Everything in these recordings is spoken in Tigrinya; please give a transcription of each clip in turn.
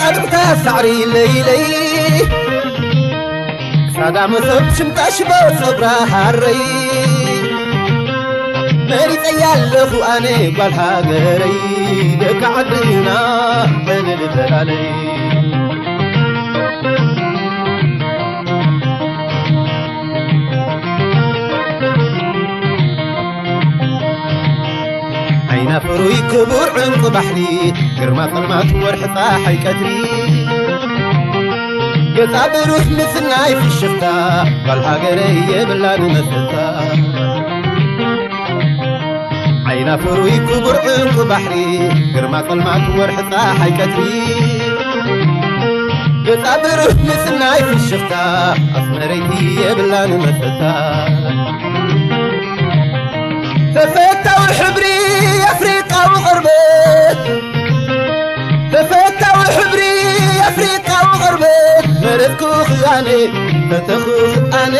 ኣጥብታ ሳዕሪ ለይለይ ክሳዳ መሶብ ሽምጣ ሽቦ ጸጉራ ሃረይ መሪጸያ ኣለኹ ኣነ ጓል ሃገረይ ደቂ ዓድና ዕልል በላለይ። ዓይና ፍሩይ ክቡር ዕንቁ ባሕሪ ግርማ ጸልማት ወርሒ ጸሓይ ቀትሪ ገጻ ብሩህ ምስናይ ፍሽኽታ ጓል ሃገረይ የብላን መሰታ። ዓይና ፍሩይ ክቡር ዕንቁ ባሕሪ ግርማ ጸልማት ወርሒ ጸሓይ ቀትሪ ገጻ ብሩህ ምስናይ ፍሽኽታ ኣስመረይቲ የብላን መሰታ። ተፈታዊ ሕብሪ ኣፍሪቃዊ ቆርበት ተፈታዊ ሕብሪ ኣፍሪቃዊ ቆርበት መረጥኩ ክኣነ ፈተኹ ክኣነ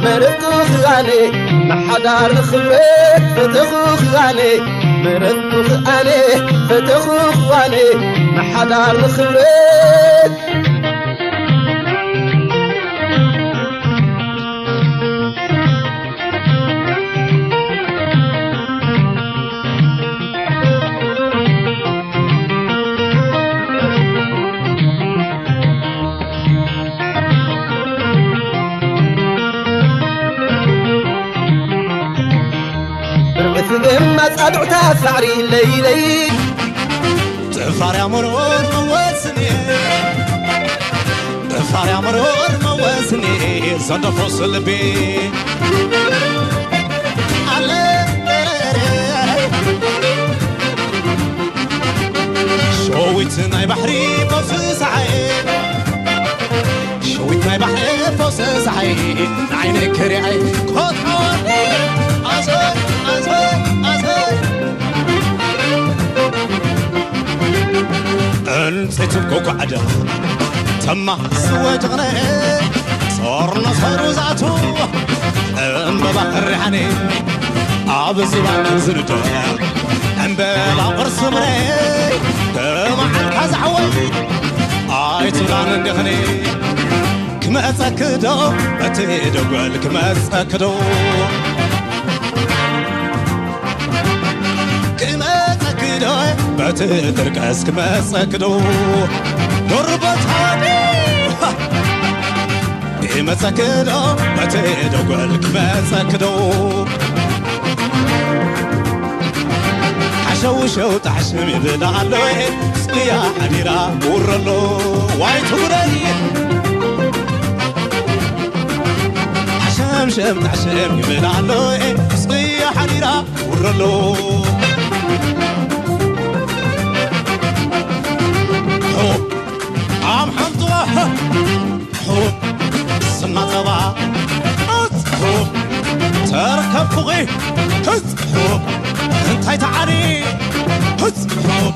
መረጥኩ ክኣነ ንሓዳር ንኽብረት ፈተኹ ክኣነ መረጥኩ ክኣነ ፈተኹ ክኣነ ንሓዳር ንኽብረት። ብርዕቲ ድማ ጻብዕታ ሳዕሪ ለይለይ ጥፋር ያምሮን መወስኒ ጥፋር ያምሮን መወስኒ ዘንደፎስ ልቢ ኣለ ሸዊት ናይ ባሕሪ ፈውሲ ሰሓይ ሸዊት ናይ ባሕሪ ፈውሲ ሰሓይ ንዓይነ ክሪኣይ ኮትኮት ኣዘ ኣዘ ኣዘ ዕንፀይቲ ኮኳዕዳ ተማ ስወ ጀቕነ ጾርኖ ሰሩ ዝኣቱ ዕምበባ ሪሓኒ ኣብ ዝባን ዝንደ ዕምበባ ቅርሲ ምረ ብመዓልካ ዝዓወት ኣይትብላን እንዲኽኒ ክመፀክዶ በቲ ደጎል ክመፀክዶ ክመፀክዶ በቲ ጥርቀስ ክመፀክዶ ዶርበታኒ ክመፀክዶ በቲ ደጎል ክመፀክዶ ሓሸውሸው ጣሕሽም ይብል ኣሎ ጽያ ሓዲራ ውረሎ ዋይ ትጉደይ ሓሸምሸም ጣሕሽም ይብል ኣሎ ጽያ ሓዲራ ውረሎ ሑብ ኣብ ሓንጥዋ ሑብ ስናጸባ ሕጽ ሑብ ተረከብኩኺ ሕጽ ሑብ እንታይ ተዓኒ ሕጽ ሑብ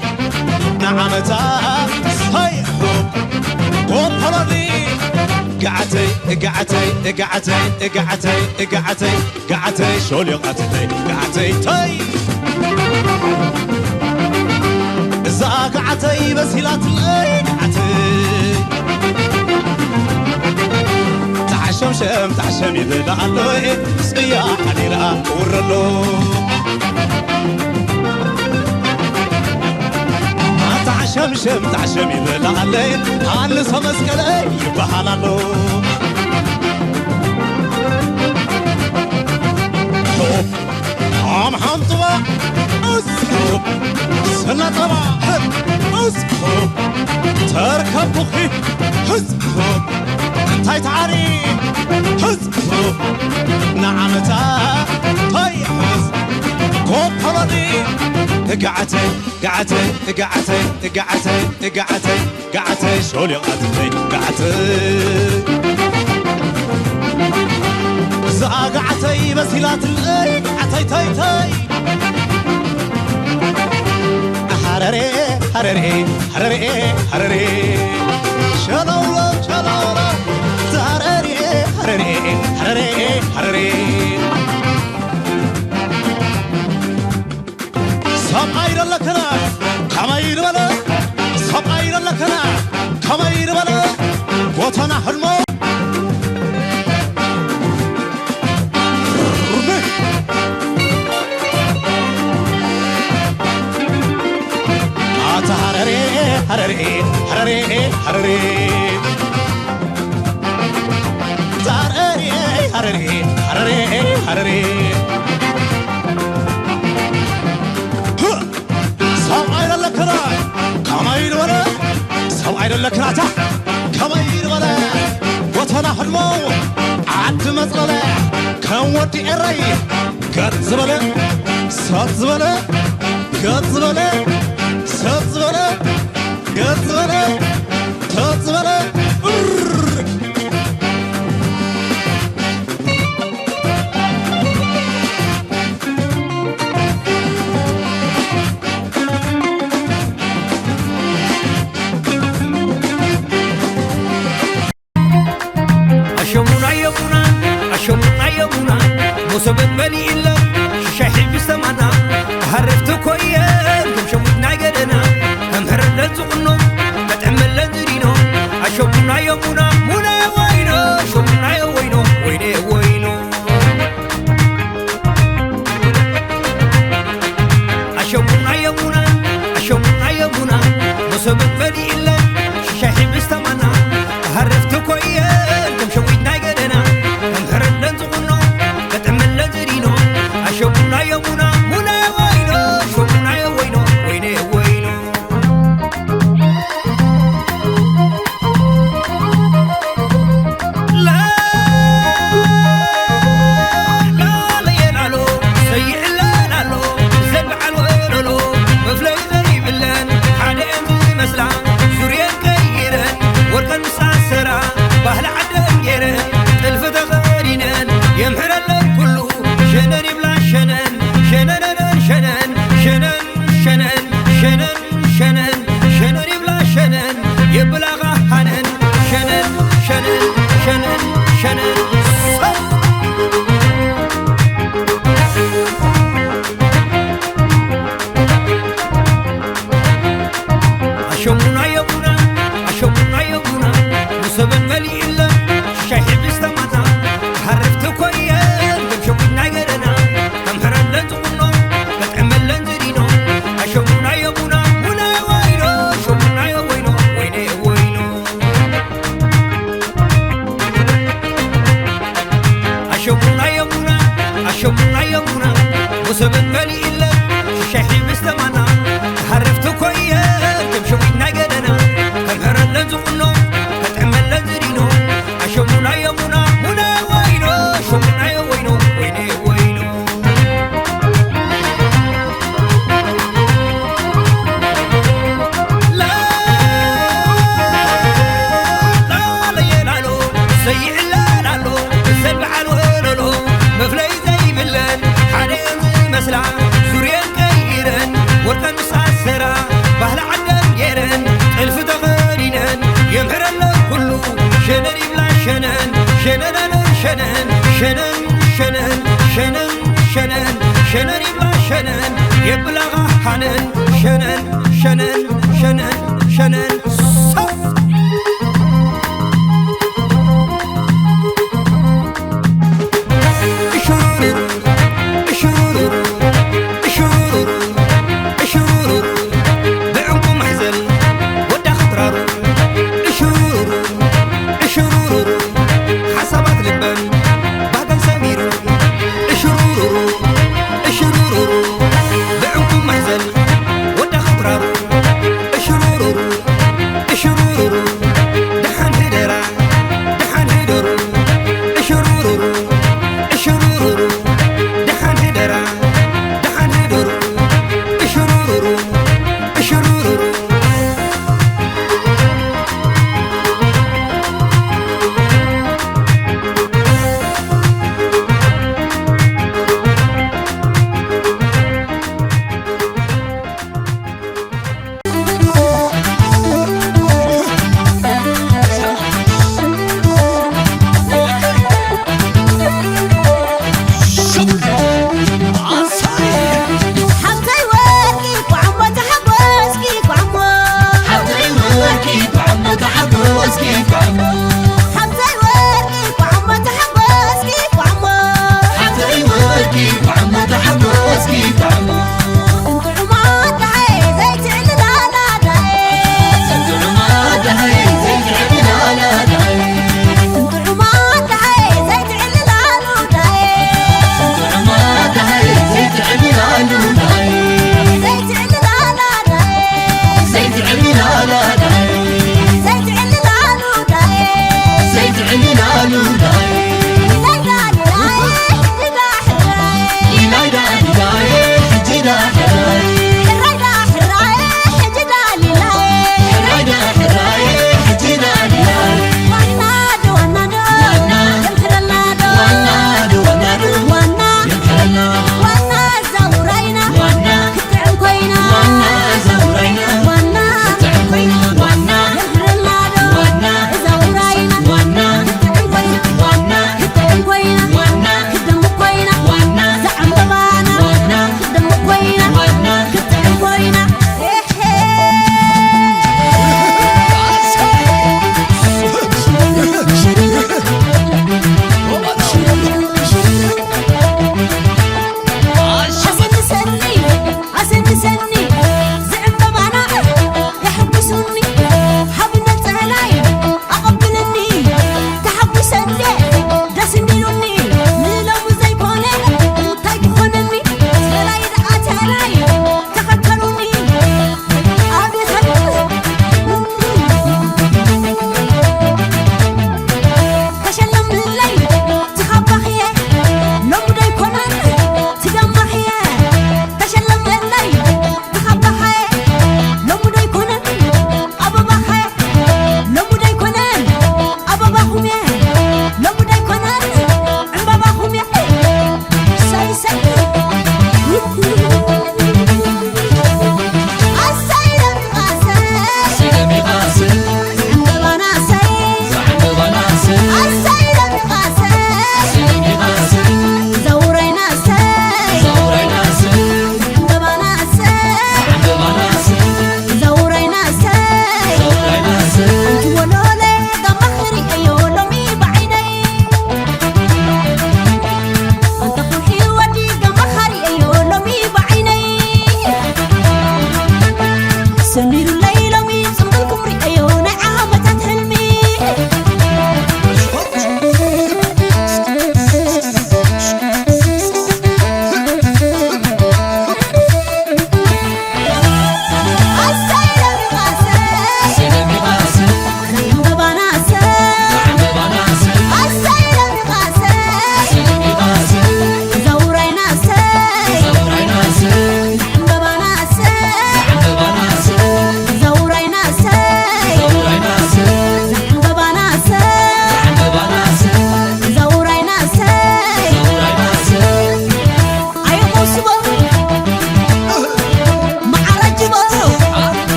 ንዓመታ ሳይ ሑብ ጎፈረኒ ገዓተይ ገዓተይ ገዓተይ ገዓተይ ገዓተይ ገዓተይ ሾልዮቓትለይ ገዓተይ ተይ እዛ ገዓተይ በሲላትለይ ገዓተይ ተሓሸምሸም ተሓሸም ይብል ኣሎ ጽያ ሓዲራ ውረሎ ተሓሸምሸም ተሓሸም ይብል ኣለይ ሃንሶ መስቀለይ ይበሃል ኣሎ ኣምሓንጥዋ እስኩ ስነጠባ እስኩ ተርከብኩኺ እስኩ እንታይ ተዓሪ እስኩ ንዓመታ ተይሕዝ ኮኮሎኒ እጋዓተይ እጋዓተይ እጋዓተይ እጋዓተይ እጋዓተይ ገዓተይ ሾልዮቓትለይ ገዓተይ እዛ ገዓተይ በሲላትለይ ገዓተይ ተይተይ ሃረሬ ሃረሬ ሃረሬ ሃረሬ ሸለውሎ ሸለውሎ ሃረሬ ሃረሬ ሃረሬ ሃረሬ ሰብኣይ ደለክና ከመይ ዝበለ ሰብኣይ ደለክና ቶና ህልሞ ኣታ ሃረሬ ሃረሬ ሃረሬ ሃረሬ ሃረሬ ሃረሬ ሃረሬ ሰብኣይ ደለክና ከመይ ዝበለ ሰብኣይ ደለክናታ ከመይ ዝበለ ጎተና ህልሞ ዓዲ መፅለለ ከም ወዲ ኤረይ ገጥ ዝበለ ሰጥ ዝበለ ገጥ ዝበለ ሰጥ ዝበለ ገጥ ዝበለ ሰጥ ዝበለ ኣሸሙና የሙና ኣሸሙና የሙና ሞሰበን መሊእለን ሽሻይ ሒቢ ዝተማና ሃረፍቲ ኮይን ከም ሸዊት ናይ ገደና ከም ህረለን ዝቕኖ ተጠመለን ዝዲኖ ኣሸሙና የሙና ሙና ወይኖ ኣሸሙና ወይኖ ወይኔ ወይኖ ኣሸሙና የሙና ኣሸሙና የሙና መሶብን መሊእለን ሽሻይ ሒቢ ዝተማና ሃረፍቲ ኮይን ከም ሸዊት ናይ ገደና ከም ህረለን ዝቑኖ ተጠመለን ዝዲኖ ኣሸሙና የሙና ሙና ወይኖ ኣሸሙና ወይኖ ወይኔ ወይኖ ሸነን ሸነን ሸነን ሸነን ሸነን ሸነን ሸነን ሸነን ይብላ ሸነን የብላኻ ሃነን ሸነን ሸነን ሸነን ሸነን ኣሸሙና የሙና ኣሸሙና የሙና ሙሰበን መሊእለን ሽሻይ ሒቢ ዝተማታ ሃረፍቲ ኮይን ከም ሸዊት ናይ ገደና ከም ሕረለን ዝቑኖ ተጠመለን ዝዲኖ ኣሸሙና የሙና ሙና ወይኖ ኣሸሙና ወይኖ ወይኔ ወይኖ ኣሸሙና የሙና ኣሸሙና የሙና ሙሰበን መሊእለን ሽሻይ ሒቢ ዝተማና ሃረፍቲ ኮይን ከም ሸዊት ናይ ገደና ከም ሕረለን ዝቑኖ ተጠመለን ዝዲኖ ኣሸሙና የሙና ሙና ወይኖ ኣሸሙና ወይኖ ወይኔ ወይኖ ሸነን ሸነን ሸነን ሸነን ሸነን ሸነን ሸነን ሸነን ይብላ ሸነን የብላኻ ሃነን ሸነን ሸነን ሸነን ሸነን ሰፍ እሹሩሩ እሹሩሩ እሹሩሩ እሹሩሩ ብዕንቁ ማሕዘል ወዳ ኽትራሩ እሹሩሩ እሽሩሩሩ ሓሳባት ልበን ባህገን ሰሚሩ እሽሩሩሩ እሽሩሩሩ ብዕንቁ ማሕዘል ወዳ ኽትራሩ እሽሩሩሩ ዕልል ኣሉ